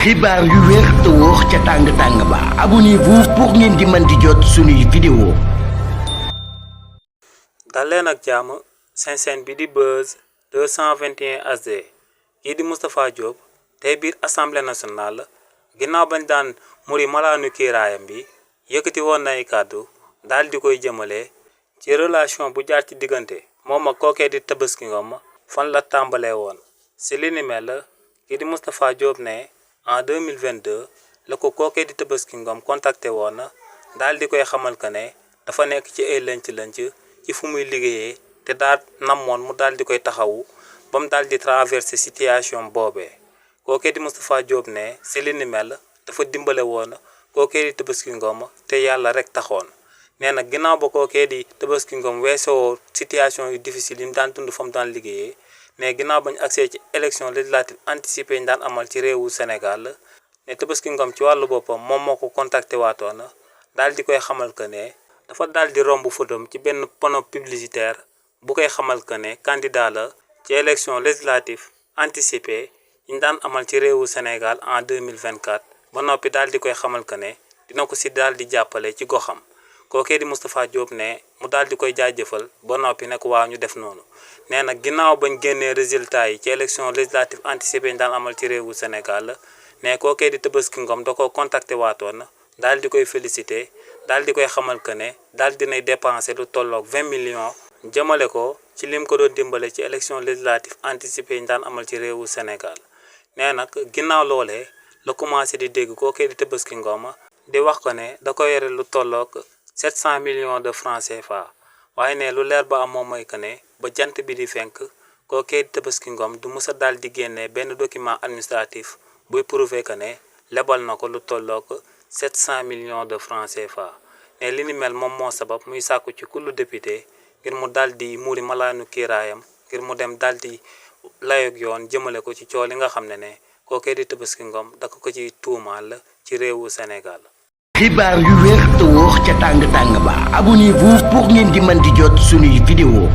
xibaar yu wér te wóor ca tàng ba abonnez-vous pour ngeen di mën di jot suñuy vidéo. dal leen ak jàmm seen chaîne bi di Buzz 221 HD kii di Moustapha Diop tey biir assemblée nationale ginnaaw bañ daan muri malaanu kiiraayam bi yëkkati woon na ay kàddu daal di koy jëmale ci relation bu jaar ci diggante moom ak kookee di Tabaski Ngom fan la tàmbalee woon si li ni mel kii di Moustapha Diop ne en 2022 la ko kookee di Tabaski Ngom contacté woon daal di koy xamal que ne dafa nekk ci ay lënc-lënc ci fu muy liggéeyee te daal namoon mu daal di koy taxawu ba mu daal di traversé situation boobee kookee di Moustapha Diop ne si li ni mel dafa dimbale woon kookee di Tabaski Ngom te yàlla rek taxoon nee na ginnaaw ba kookee di Tabaski Ngom weesoo situation yu difficile yi mu daan dund fa mu daan liggéeyee mais ginnaaw bañ accès ci élection législative anticipée ñu daan amal ci réewu Sénégal ne Tabaski Ngom ci wàllu boppam moom moo ko contacté waatoon daal di koy xamal que ne dafa daal di romb photom ci benn panneau publicitaire bu koy xamal que ne candidat la ci élection législative anticipée yi ñu daan amal ci réewu Sénégal en 2024 ba noppi daal di koy xamal que ne dina ko si daal di jàppale ci goxam kookee di Moustapha Diop ne mu daal di koy jaajëfal ba noppi ne ko waaw ñu def noonu nee na ginnaaw bañ génnee résultat yi ci élection législative anticipée ñu daan amal ci réewu Sénégal ne kookee di Tabaski Ngom da ko contacté waatoon daal di koy félicité daal di koy xamal que ne daal dinay dépensé lu tolloog 20 millions jëmale ko ci lim ko doon dimbale ci élection législative anticipée yi ñu daan amal ci réewu Sénégal nee nag ginnaaw loolee la commencé di dégg kookee di Tabaski Ngom di wax ko ne da ko yore lu tolloog 700 millions de francs CFA waaye ne lu leer ba am moom mooy que ne ba jant bi di fenk kookee di Tabaski Ngom du mës a daal di génnee benn document administratif buy prouver que ne lebal na ko lu tolloog 700 millions de francs CFA ne li ni mel moom moo sabab muy sàkku ci kullu député ngir mu daal di muuri malaanu kiiraayam ngir mu dem daal di layoog yoon jëmale ko ci coow li nga xam ne kookee di Tabaski Ngom da ko ci tuumaal ci réewu Sénégal. xibaar yu wér te wóor ca tàng ba abonnez-vous pour ngeen di mën di jot suñuy vidéo.